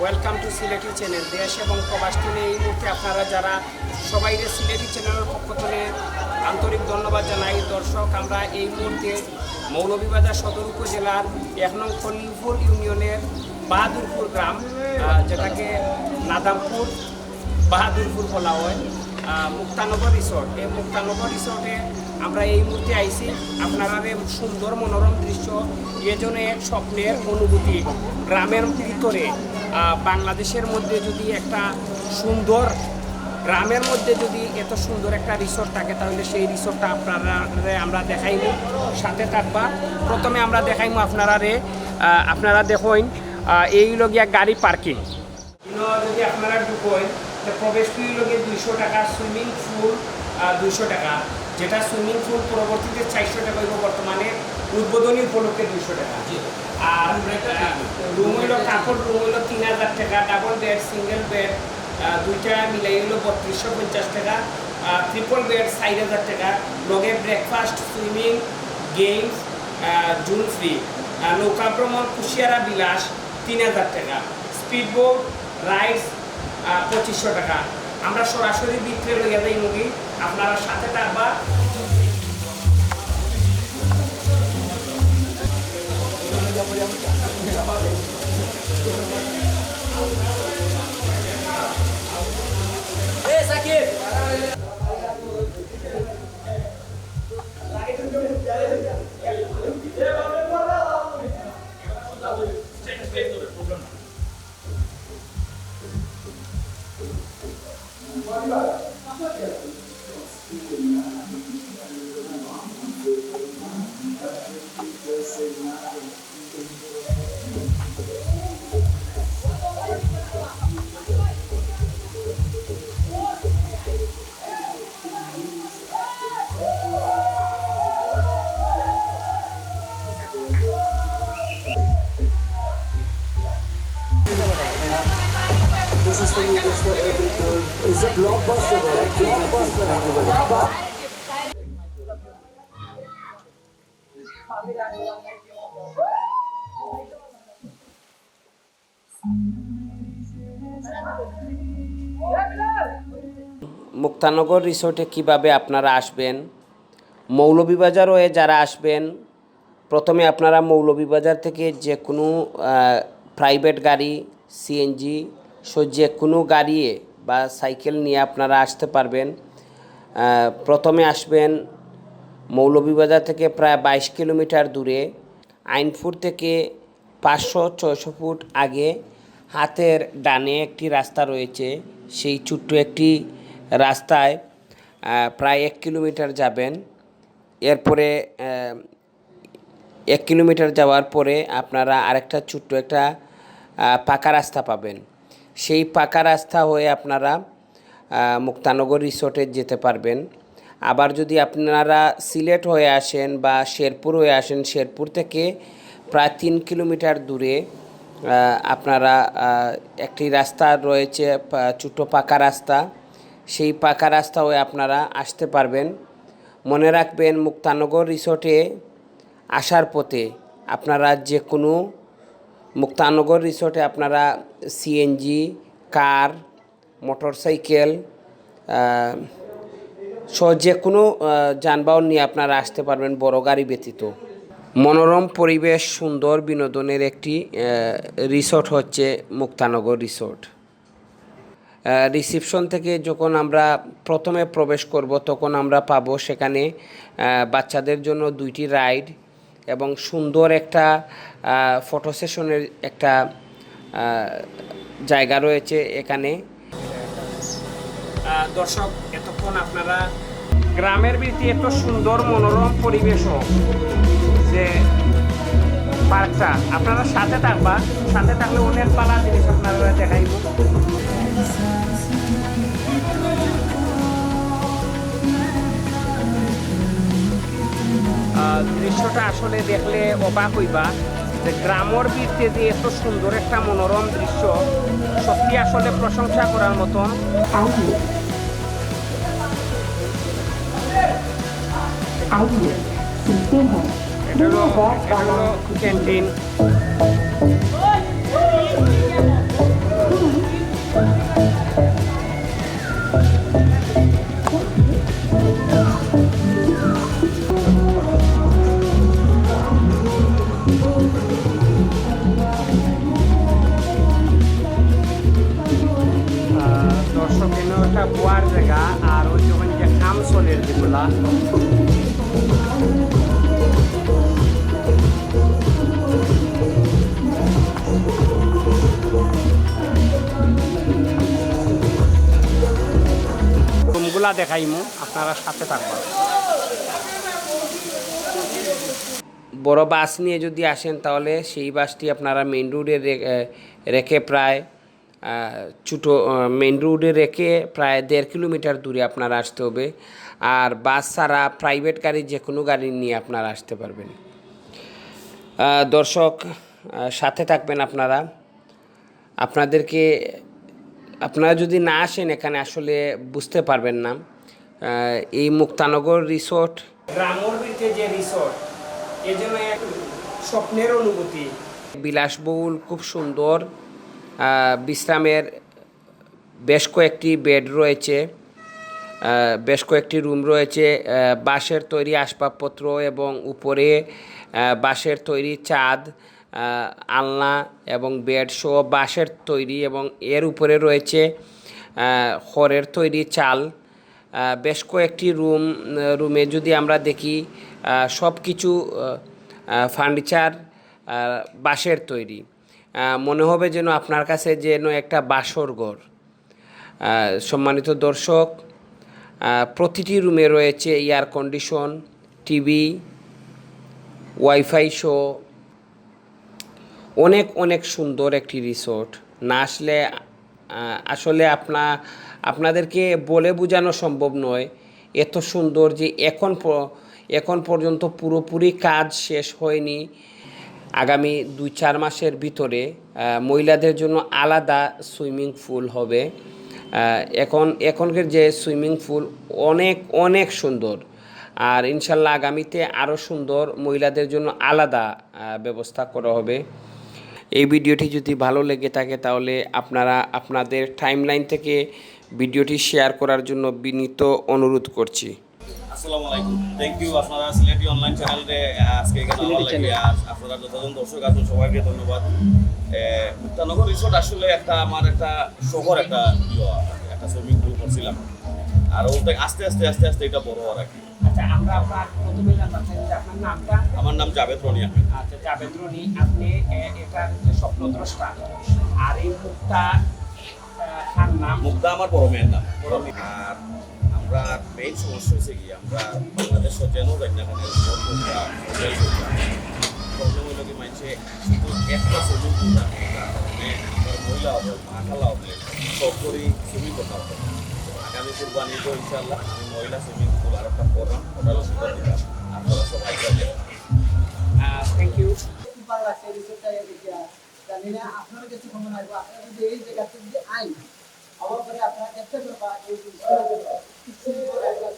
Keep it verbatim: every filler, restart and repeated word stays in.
Welcome to Sylheti চ্যানেল। দেশ এবং প্রবাস থেকে এই মুহূর্তে আপনারা যারা সবাইরে সিলেটি চ্যানেলের পক্ষ থেকে আন্তরিক ধন্যবাদ জানাই। দর্শক, আমরা এই মুহূর্তে মৌলভীবাজার সদর উপজেলার এক নং খলিলপুর ইউনিয়নের বাহাদুরপুর গ্রাম, আহ, যেটাকে নাদামপুর বাহাদুরপুর বলা হয়, আহ, মুক্তানগর রিসোর্ট। এই মুক্তানগর রিসোর্টে আমরা এই মুহূর্তে আইছি। আপনারারে সুন্দর মনোরম দৃশ্য, এ যেন এক স্বপ্নের অনুভূতি। গ্রামের ভিতরে, আহ, বাংলাদেশের মধ্যে যদি একটা সুন্দর গ্রামের মধ্যে যদি এত সুন্দর একটা রিসোর্ট থাকে, তাহলে সেই রিসোর্টটা আপনারারে আমরা দেখাইব। সাথে থাকবা। প্রথমে আমরা দেখাইব আপনারারে, আহ, আপনারা দেখইন, আহ, এই হইল গিয়া গাড়ি পার্কিং। ইনো যদি আপনারা ঢুকইন, তো প্রবেশ ফি হইল গিয়া দুইশো টাকা, সুইমিং পুল, আহ, দুইশো টাকা, যেটা সুইমিং পুল পরবর্তীতে চারশো টাকা হইব, বর্তমানে উদ্বোধনী উপলক্ষে দুইশো টাকা। আর, আহ, রুম হইল, কাপড় রুম হইল তিন হাজার টাকা, ডাবল বেড, সিঙ্গেল বেড, আহ, দুইটা মিলাই হইল বত্রিশশো পঞ্চাশ টাকা, আহ, ট্রিপল বেড চার হাজার টাকা, লগে ব্রেকফাস্ট, সুইমিং, গেমস, আহ, জোন ফ্রি, আহ, নৌকা ভ্রমণ, কুশিয়ারা বিলাস, তিন হাজার টাকা, স্পিড বোট রাইডস, আহ, পঁচিশশো টাকা। আমরা সরাসরি ভিতরে লইয়া যাই মুগি, আপনারা সাথে থাকবা। This is for you, this for everyone. It's a blockbuster, bro. Blockbuster. Muktanagar রিসোর্টে কিভাবে আপনারা আসবেন? মৌলভীবাজার হয়ে যারা আসবেন, প্রথমে আপনারা মৌলভীবাজার থেকে যে কোনো, আহ, প্রাইভেট গাড়ি, সিএনজি সহ যে কোনো গাড়িয়ে বা সাইকেল নিয়ে আপনারা আসতে পারবেন। আহ, প্রথমে আসবেন মৌলভীবাজার থেকে প্রায় বাইশ কিলোমিটার দূরে, আইনপুর থেকে পাঁচশো ছয়শো ফুট আগে হাতের ডানে একটি রাস্তা রয়েছে। সেই ছোট্ট একটি রাস্তায়, আহ, প্রায় এক কিলোমিটার যাবেন। এরপরে, আহ, এক কিলোমিটার যাওয়ার পরে আপনারা আরেকটা ছোট্ট একটা, আহ, পাকা রাস্তা পাবেন। সেই পাকা রাস্তা হয়ে আপনারা, আহ, মুক্তানগর রিসোর্টে যেতে পারবেন। আবার যদি আপনারা সিলেট হয়ে আসেন বা শেরপুর হয়ে আসেন, শেরপুর থেকে প্রায় তিন কিলোমিটার দূরে, আহ, আপনারা, আহ, একটি রাস্তা রয়েছে, পা-, ছোট্ট পাকা রাস্তা। সেই পাকা রাস্তা হয়ে আপনারা আসতে পারবেন। মনে রাখবেন, মুক্তানগর রিসোর্টে আসার পথে আপনারা যে কোনো মুক্তানগর রিসোর্টে আপনারা সিএনজি, কার, মোটরসাইকেল, আহ, সহ যে কোনো, আহ, যানবাহন নিয়ে আপনারা আসতে পারবেন, বড় গাড়ি ব্যতীত। মনোরম পরিবেশ, সুন্দর বিনোদনের একটি, আহ, রিসোর্ট হচ্ছে মুক্তানগর রিসোর্ট। আহ, রিসেপশন থেকে যখন আমরা প্রথমে প্রবেশ করব, তখন আমরা পাবো সেখানে, আহ, বাচ্চাদের জন্য দুইটি রাইড এবং সুন্দর একটা, আহ, ফটো সেশনের একটা, আহ, জায়গা রয়েছে এখানে। আহ, দর্শক, এতক্ষণ আপনারা গ্রামের ভিতরে এত সুন্দর মনোরম পরিবেশও যে পার্কটা, আপনারা সাথে থাকবা, সাথে থাকলে অনেক ভালো জিনিস আপনারা দেখাইব। আহ, দৃশ্যটা আসলে দেখলে অবাক হইবা যে গ্রামর ভিতরে যে এত সুন্দর একটা মনোরম দৃশ্য, সত্যি আসলে প্রশংসা করার মতন। आइए, आइए, सुनते हैं। এটা হলো, এটা হলো ক্যান্টিন। আর ওই যে ওখানে যে খাম চলের যেগুলা, রুমগুলা দেখাইমু, আপনারা সাথে থাকবেন। বড় বাস নিয়ে যদি আসেন, তাহলে সেই বাসটি আপনারা মেইন রোডে রে-, এ, রেখে প্রায়, আহ, ছোটো, আহ, মেইন রোডে রেখে প্রায় দেড় কিলোমিটার দূরে আপনারা আসতে হবে। আর বাস ছাড়া প্রাইভেট গাড়ি, যে কোনো গাড়ি নিয়ে আপনারা আসতে পারবেন। আহ, দর্শক, আহ, সাথে থাকবেন আপনারা। আপনাদেরকে, আপনারা যদি না আসেন, এখানে আসলে বুঝতে পারবেন না। আহ, এই মুক্তানগর রিসোর্ট, গ্রামর ভিতরে যে রিসোর্ট, এ যেন এক স্বপ্নের অনুভূতি। বিলাসবহুল, খুব সুন্দর। আহ, বিশ্রামের বেশ কয়েকটি বেড রয়েছে, আহ, বেশ কয়েকটি রুম রয়েছে। আহ, বাঁশের তৈরি আসবাবপত্র এবং উপরে, আহ, বাঁশের তৈরি ছাদ, আহ, আলনা এবং বেড সহ বাঁশের তৈরি, এবং এর উপরে রয়েছে, আহ, খড়ের তৈরি চাল। আহ, বেশ কয়েকটি রুম, আহ, রুমে যদি আমরা দেখি, আহ, সব কিছু, আহ, আহ, ফার্নিচার, আহ, বাঁশের তৈরি। আহ, মনে হবে যেন আপনার কাছে যেন একটা বাসর ঘর। আহ, সম্মানিত দর্শক, আহ, প্রতিটি রুমে রয়েছে এয়ার কন্ডিশন, টিভি, ওয়াইফাই সহ অনেক, অনেক সুন্দর একটি রিসোর্ট। না আসলে, আহ, আসলে আপনা-, আপনাদেরকে বলে বোঝানো সম্ভব নয়, এত সুন্দর যে এখন প-, এখন পর্যন্ত পুরোপুরি কাজ শেষ হয়নি। আগামী দুই চার মাসের ভিতরে, আহ, মহিলাদের জন্য আলাদা সুইমিং পুল হবে। আহ, এখন, এখনকার যে সুইমিং পুল অনেক, অনেক সুন্দর। আর ইনশাল্লাহ আগামীতে আরও সুন্দর মহিলাদের জন্য আলাদা, আহ, ব্যবস্থা করা হবে। এই ভিডিওটি যদি ভালো লেগে থাকে, তাহলে আপনারা আপনাদের টাইমলাইন থেকে ভিডিওটি শেয়ার করার জন্য বিনীত অনুরোধ করছি। আসসালামু আলাইকুম, থ্যাংক ইউ। আপনারা সিলেটি অনলাইন চ্যানেলরে, আহ, আজকে এখানে আমার সিলেটি লাগি, চ্যানেল। আর আপনারা যতজন দর্শক আছেন সবাইকে ধন্যবাদ। এ, মুক্তানগর রিসোর্ট আসলে একটা, আমার একটা শহর, একটা প্রিয়, একটা সুইমিং পুল করছিলাম। আর ওটা আস্তে আস্তে, আস্তে আস্তে এটা বড় হওয়ার আর কি। আচ্ছা, আমরা আপনার প্রথমে জানতে চাই যে আপনার নামটা? আমার নাম জাভেদ রনি আহমেদ। আচ্ছা, জাভেদ রনি, আপনি, এ, এটার যে স্বপ্নদ্রষ্টা, আর এই মুক্তা, আহ, খান নাম? মুক্তা আমার বড় মেয়ের নাম। বড় মেয়ে। আর আমরা মেইন সমস্যা হয়েছে কি, আমরা বাংলাদেশ যেন যাই না কেন, প্রবলেম হইলো কি, মানুষে শুধু একটা সুইমিং পুল না, মানে, আমার মহিলা হবে, মা খালা হবে, সব করেই সুইমিং করতে হবে। আগামী কুরবানিতে ইনশাল্লাহ আমি মহিলা সুইমিং পুল আর একটা করলাম, ওটারও সুন্দর দিলাম। আপনারা সবাই যাবেন। আহ, থ্যাংক ইউ। খুব ভালো লাগছে রিসোর্টটা এসে। জানি না আপনারা কিছু কমন আসবো, আপনারা যদি এই জায়গাতে যদি আইন, আমার পরে আপনারা চেষ্টা করবা এই জিনিসটা সুন্দর একটা